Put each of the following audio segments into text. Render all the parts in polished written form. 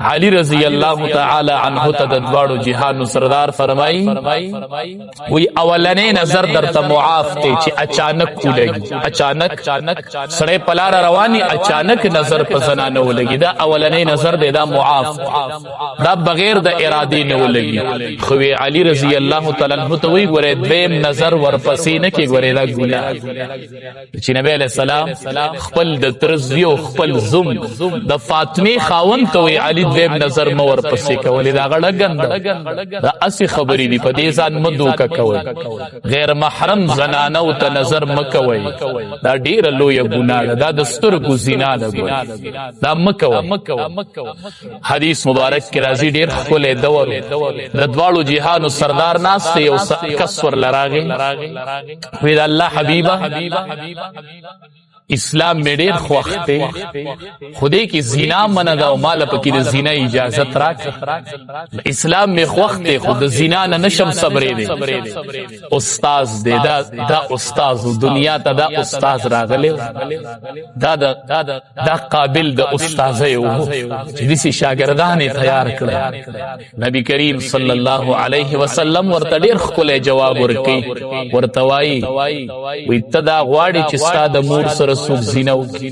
علی رضی الله تعالی عنہ ته د دواړو جهانو سردار فرمایي، وی اولنې نظر درته معاف دی چې اچانک ولګي، اچانک سړی پلار رواني اچانک نظر په زنانه ولګي، دا اولنې نظر دی، دا معاف، دا بغیر د ارادې نه ولګي. خو علی رضی الله تعالی عنہ ته وی ګوره دویم نظر ورپسې نه کې ګوره دا ګناه چې نبی علیہ السلام خپل د ترزوی او خپل زوم د فاطمه خاون ته وی علی دویم نظر مو ورپسې کولې، دا غړه ګنده دا اسی خبرې دي، په دې ځان مدوکه کوي، غیر محرم زنانه او ته نظر مکوي، دا ډیره لویه ګناه ده، دا د سترګو زنا ده، دا مکوي. حدیث مبارک کې راځي ډیر ښکلی دور د دواړو جهانو سردار ناست یو کس ورله راغی، وی د الله حبیبه اسلام مې ډیر خوښ دی، خو دې کې زنا منه ده او ماله پکې د زنا اجازت راکړه. اسلام مې خوښ دی خو د زنا نه نشم صبرې دی. استاد دی دا، دا استاد دنیا ته دا استاد راغلی، دا دا قابل د استادۍ و چې داسې شاګردان یې تیار کړل. نبی کریم صلی الله علیه وسلم ورته ډیر ښکلی جواب ورکوي، ورته وایي وی ته دا غواړې چې ستا د مور سره څوک زنا وکړي؟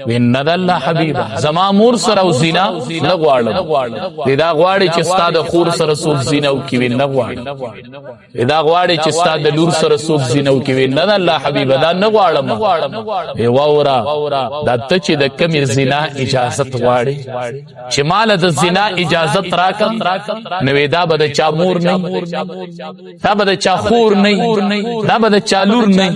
وی نه د الله حبیبه زما مور سره او زنا نه غواړم. وی دا غواړې چې ستا د خور سره څوک زنا وکړي؟ وی نه غواړم. وی دا غواړې چې ستا د لور سره څوک زنا وکړي؟ وی نه د الله حبیبه دا نه غواړم. وی واوره دا ته چې د کمې زنا اجازت غواړې چې ماله د زنا اجازت راکړه، نو وی دا به د چا مور نه، دا به د چا خور نه، دا به د چا لور نه،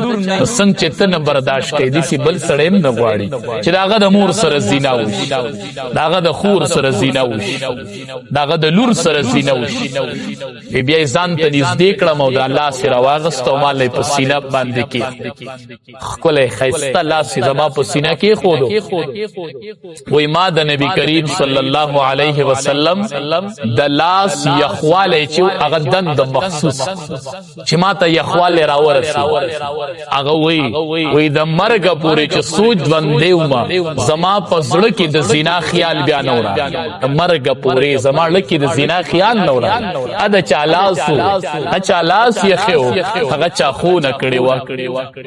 څنګه چې ته نه برداشت کوې داسې بل سړی هم نه غواړي چې د هغه د مور سره زنا وشي، د هغه د خور سره زنا وشي، د هغه د لور سره زنا وشي. بیا یې ځان ته نږدې کړم او د لاس یې راواغست او ما له یې په سینه باندې کېښود، ښکلی ښایسته لاس یې زما په سینه کېښودو. وی ما د نبی کریم صلی الله علیه وسلم د لاس یخوالی چې هغه دند مخصوص چې ما ته یخوالی راورسي، هغه وی وی د مرګ پورې چې سوچ ژوندی وم زما په زړه کې د زنا خیال بیا نه وراغی، د مرګ پورې زما زړه کې د زنا خیال نه وراغی. د چا لاس و، چا لاس یخی و، هغه چا خونه کړې وه.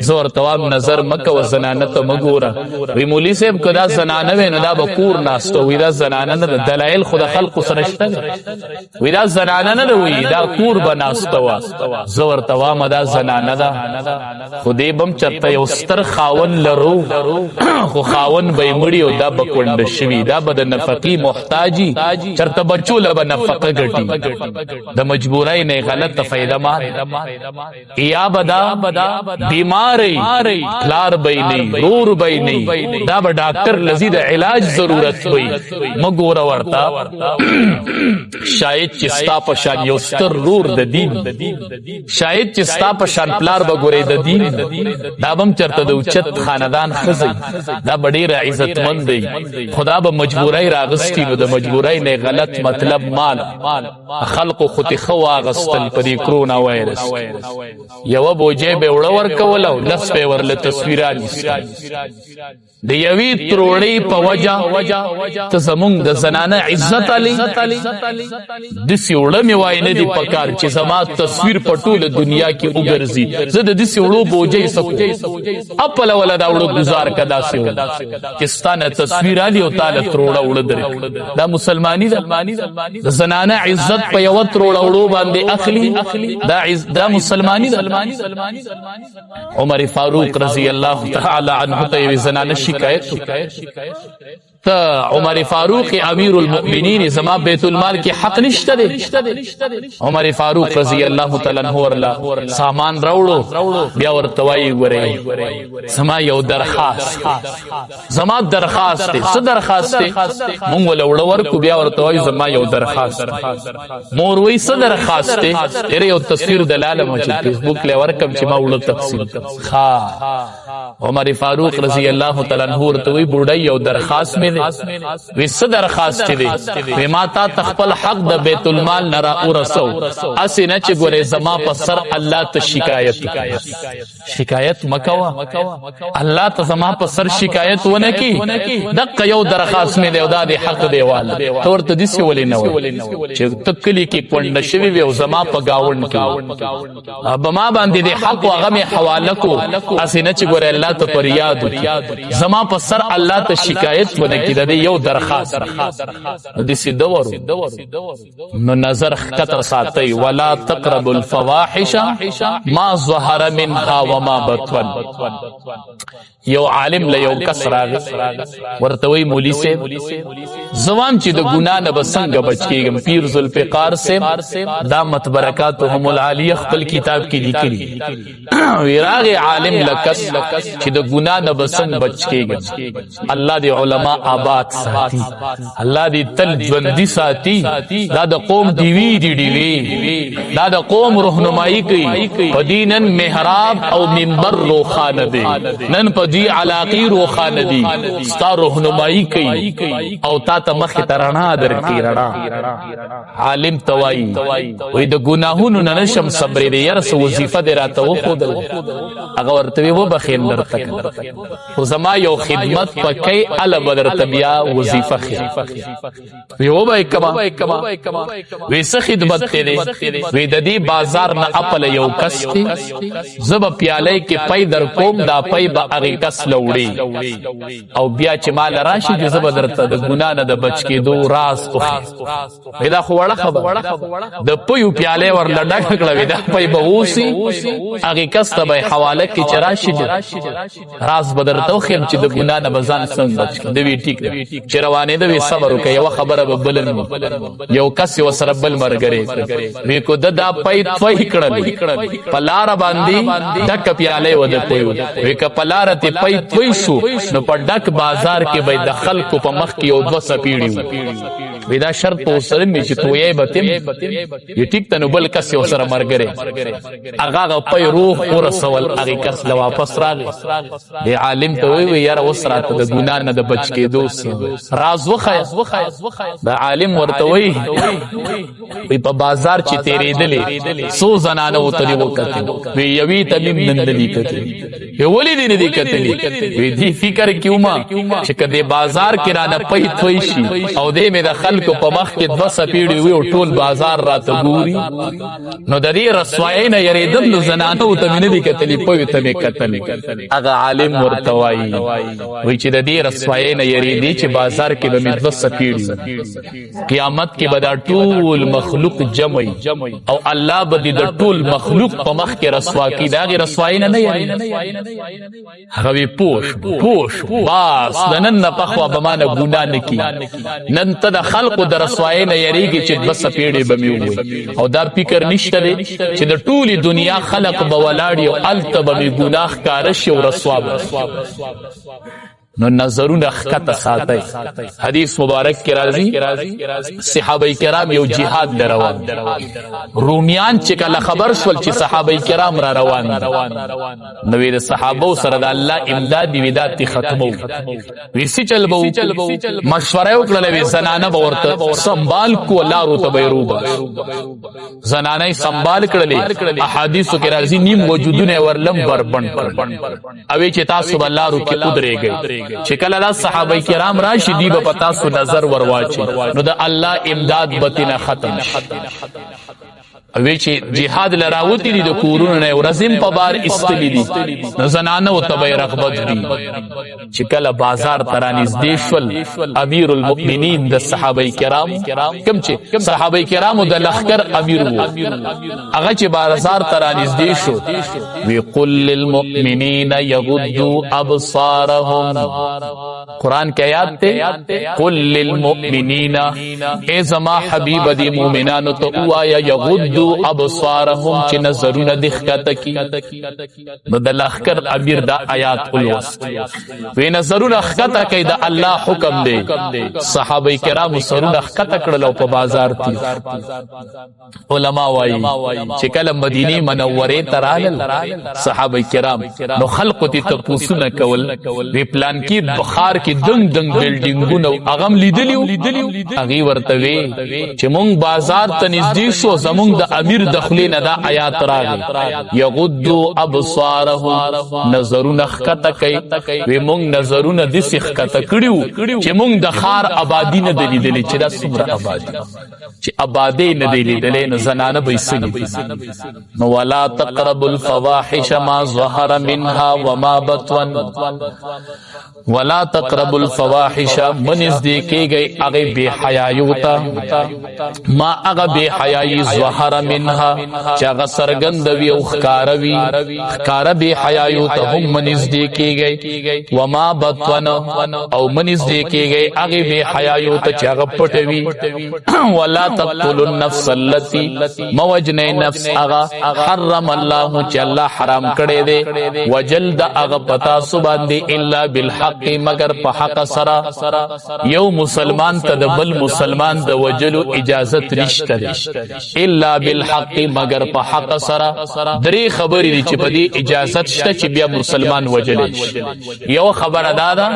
زه ورته وایم نظر مه کوه، زنانه ته مه ګوره. وی مولوي صاحب که دا زنانه وی نو دا به کور ناسته، وی دا زنانه نه ده، دلایل خو د خلقو سره شته دی، وی دا زنانه نه ده، وی دا کور به ناسته وه. زه ورته وایم دا زنانه ده، خو دې به هم چېرته یو ستر خاون لرو، خو خاون به یې مړي او دا به کونډه شوي، دا به د نفقې محتاجي، چېرته بچو له به نفقه ګټي، د مجبورۍ نه یې غلطه فایده مال، یا به دا بیماری پلار به یې نه، رور به یې نه، دا به ډاکټر لذي د علاج ضرورت وي. مه ګوره ورته، شاید چې ستا په شان یو ستر رور د دین، شاید چې ستا په شان پلار به ګورې د دین، دا به هم چېرته د اوچت خاندان ښځی، دا به ډېره عزتمند دی، خو دا به مجبورۍ راغستي، نو د مجبورۍ نه غلط مطلب مال خلقو خو تې ښه واغستل په دې کرونا وایرس. یوه بوجۍ به یې وړه ورکوله او لس به یې ورله تصویران ایستل. د یوې تروړې په وجه ته زمونږ د زنانه عزت علی داسې وړه مې وای نه دي پکار چې زما تصویر په ټوله دنیا کې وګرځي. زه د داسې وړو بوجۍ څه کوم؟ خپله وله دا وړه ګزار که داسې وړه چې ستا نه تصویر علي او تا له تروړه وړه درکړي. دا مسلماني ده؟ د زنانه عزت په یوه تروړه وړو باندې اخلي، دا مسلماني ده؟ عمر فاروق رضی الله تعالی عنه ته یوې زنانه شکایت وکړ، ته عمر فاروق امیر المؤمنین زما بیت المال کې حق نشته دی. عمر فاروق رضی الله تعالی عنہ ورله سامان راوړو، بیا ورته وایي ګورئ زما یو درخواست، زما درخواست دی. څه درخواست دی؟ مونږ ول وړه ورکو، بیا ورته وایي زما یو درخواست. مور وایي څه درخواست دی؟ یاره یو تصویر دلاله ما چې فیسبوک له ورکم چې ما وړه تقسیم. ښه، عمر فاروق رضی الله تعالی عنہ ورته وایي بوډۍ یو درخواست مې مې دی. وی څه درخواست دی؟ وی ما تا ته خپل حق د بیت المال نه را ورسو، هسې نه چې ګورې زما په سر الله ته شکایت. شکایت مکوه، الله ته زما په سر شکایت ونه کی. دقه یو درخواست مې دی او دا دی حق دی والا. ته ورته داسې ولې نه وایې چې ته کلي کې کونډه شوې وې او زما په ګاونډ کې به ما باندې د حق هغه مې حواله کو، هسې نه چې ګورې الله ته فریاد وکړي، زما په سر الله ته شکایت ونه کړي. د دې یو درخواست داسې ده ورو. نو نظر ښکته ساتئ، ولا تقربوا الفواحش ما ظهر منها وما بطن. یو عالم له یو کس راغی ورته وایي مولوي صاحب زه وایم چې د ګناه نه به څنګه بچ کېږم. پیر ذوالفقار صاحب دامت برکاتهم العالیه خپل کتاب کې لیکلي، وی راغی عالم له کس چې د ګناه نه به څنګه بچ کېږم. الله دې علما آباد ساتي، الله دې تل ژوندي ساتي. دا د قوم دیوی دی ډیوی، دا د قوم رهنمایي کوي. په دې نن محراب او منبر روښانه دی، نن په دې علاقې روښانه دي، ستا رهنمایي کوي او تا ته مخې ته رڼا درکوي. رڼا عالم ته وایي، وایي د ګناهونو نه نشم صبرېدی، یاره څه وظیفه دې راته وښودل. هغه ورته وایي وبخښېم درته، خو زما یو خدمت پکې اله به درته بیا وظیفه ښیم. وی وبه یې کمه، وی څه خدمت دی دی؟ وی د دې بازار نه اپله یو کس دی، زه به پیالۍ کې پی در کوم، دا پی به هغې کس له وړي او بیا چې مال راشي چې زه به درته د ګناه نه د بچ کېدو راز وښیم. وی دا خو وړه خبره، د پیو پیالې ورله ډکه کړه، وی دا پی به اوسي هغې کس ته به یې حواله کړي چې راشي راز به درته وښیم چې د ګناه نه به ځان څنګه بچ کړي. ده وی ټیک ده، چې روانېده وی صبر وکړه، یوه خبره به بله نه وي. یو کس یې ورسره بل ملګری وی کو ده دا پی توی کړل په لاره باندې ډکه پیاله یې وده پیو. وی که په لاره تې پی توی شو نو په ډک بازار کې به د خلکو په مخ کې یو دوه څپېړې وي. وی دا شرط په ورسره مې چې تویی به تم وی ټیک ته، نو بل کس یې ورسره ملګری هغه هغه پی روح ورسول، هغې کس له واپس راغی. دی عالم ته وی یاره اوس راته د ګناه نه د بچ کېدو راز وښیه. د عالم ورته وایي وی په بازار چې تېرېدلې څو زنانه ورته دې وکتل، وی یوې ته مې نن نه دي کتلي. وی ولې دې نه دي کتلي؟ وی دې فکر کې ومه چې که دې بازار کې رانه پی توی شي او دې مې د خلکو په مخ کې دوه څپېړې وي او ټول بازار راته ګوري، نو د دې رسوایۍ نه یرېدم، نو زنانو ته مې نه دي کتلي، پویو ته مې کتلي. هغه عالم ورته وایي وایي چې د دې رسوایۍ نه یرېدې چې بازار کې به مې دوه څپېړې وي، قیامت کې به دا ټول مخلوق جمع او الله به دې د ټول مخلوق په مخ کې رسوا کړي، د هغې رسوایۍ نه نه یرېږي. هغه وی پوه شو، پوه شو، بس د نن نه پخوا به ما نه ګناه نه کېږي. نن ته د خلقو د رسوایۍ نه یرېږي چې دوه څپېړې به مې ووایي، او دا فکر نشته دی چې د ټولې دنیا خلق به ولاړ او هلته به مې ګناه ښکاره شي او رسوا به. نو نظرونه ښکته ساتئ. حدیث مبارک کې راځي صحابه کرام یو جهاد له روان، رومیان چې کله خبر شول چې صحابه کرام را روان دي، نو د صحابه سره د الله امداد دی دا تی ختمو. وی څه چل به مشوره وکړه، وی زنانه به ورته سنبال کو، لارو ته به روبا زنانه سنبال کړلې. احادیثو کې راځي نیم وجودونه ورلم بربند کړل، او چې تاسو به لارو کې ودرېږئ چې کله دا صحابه کرام راشي دی به په تاسو نظر ورواچي، نو د الله امداد به تېنه ختم شي. وی چې جهاد لراوتی دي د کورونو نه ورځم په بار استلی دي، نو زنانه ته به رغبت دي. چې کله بازار ته رانږدې شول، امیر المؤمنین د صحابه کرام کم چې صحابه کرامو د لښکر امیر وو، هغه چې بازار ته رانږدې شو وی قل للمؤمنین یغضوا ابصارهم. قرآن کې آیات ته قل للمؤمنین، ای زما حبیب دی مؤمنانو ته وایا یغضوا ابصارهم چې نظرونه دې ښکته کړي. نو د لښکر امیر دا آیات ولوست، وی نظرونه ښکته کړئ، د الله حکم دی. صحابه کرامو سرونه ښکته کړل او په بازار تیر. علما وایي چې کله مدینه منورې ته راغلل صحابه کرام، نو خلقو ته تپوسونه کول، وی پلان کې بخار کې دنګ دنګ بلډینګونه هغه هم لیدلي وو. هغې ورته وی چې مونږ بازار ته نږدې شو، زمونږ د امیر د خولې نه دا آیات راغی، یغضوا ابصارهم، نظرونه ښکته کوي. وی مونږ نظرونه داسې ښکته کړي وو چې مونږ د ښار آبادي نه ده لیدلې، چې دا څومره آبادي چې آبادي نه دی لیدلې، نو زنانه به یې څه لیدلي؟ نو ولا تقربوا الفواحش ما ظهر منها وما بطن، ولا تقربوا الفواحش، منځ دی کېږي هغه بے حیايو ته، ما هغه بے حیايي ظهر منها چې هغه څرګند وي او ښکاره وي، ښکاره بے حیايو ته هم منځ دی کېږي، وما بطن، او منځ دی کېږي هغه بے حیايو ته چې هغه پټ وي. ولا تقتلوا النفس التي، موجنه نفس هغه حرم الله چې الله حرام کړی دی، وجل د هغه پتا سو باندې، الا بالحق، مگر په حق سره. یو مسلمان ته د بل مسلمان د وجلو اجازت نشته دی، الا بالحق، مگر په حق سره. درې خبرې دي چې په دې اجازت شته چې بیا مسلمان وجلې شي. یو خبره دا ده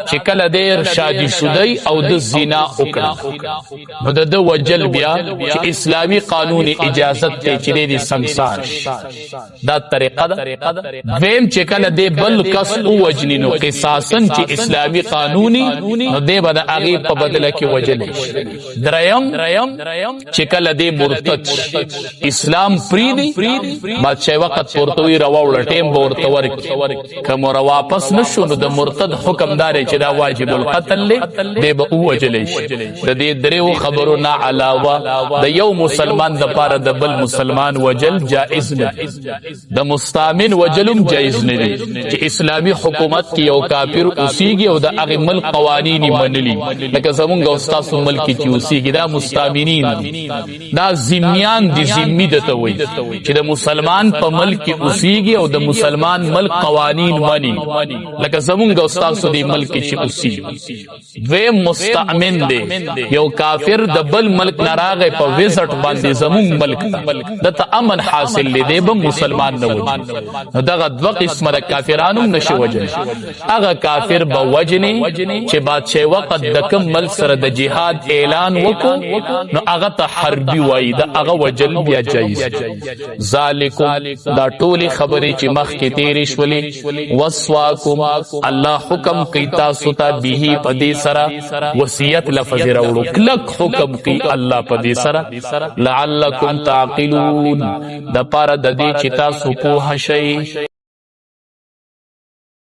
چې کله ډیر شادي شودی او د زنا وکړه، نو د وجل بیا چې اسلامی قانون اجازت ته چې دې سنگسار شي، دا طریقه ده. دویم، چې کله دې بل کس او وجنی، نو قصاصا چې اسلامی قانوني، نو دې به د هغه په بدله کې وجل شي. دریم، چې کله دې مرتد اسلام پریدي، بادشاہ وخت پورته وی راوړ، ټیم به ورته ورکی، کوم را واپس نشو، نو د مرتد حکم دار چې دا واجب القتل دی، به وجل شي. د دې دریو خبرو نه علاوه د یو مسلمان د پاره د بل مسلمان وجل جائز نه دی. د مستامن وجلم جائز نه دی، چې اسلامی حکومت کې یو کافر اوسیږي او د هغه ملک قوانین منلي، لکه زمونږ او تاسو ملک کې چې اوسیږي، دا مستامنین دي، دا ذمیان دي. ذمی دته وي چې د مسلمان په ملک کې اوسیږي او د مسلمان ملک قوانین مني، لکه زمونږ او تاسو دی ملک کې چې اوسیږي. دویم مستأمن دی، یو کافر د بل ملک نه راغی په وزټ باندې زمونږ ملک ته، دته امن حاصل دی، به مسلمان نه وجني. نو دغه دوه قسمه د کافرانو نشي وجني. هغه کافر به وجني چې بادشاہ وخت د کم ملک سره د جهاد اعلان وکړو، نو هغه ته حربي وای، د هغه وجل بیا جایز. ذالکم، دا ټولې خبرې چې مخ کې تیرې شولې، وسواکم، الله حکم کوي تاسو ته، به په دې سره وصیت لفظ راوړو، کلک حکم کوي الله په دې سره، لعلکم تعقلون، د پاره د دې چې تاسو پوه شئ.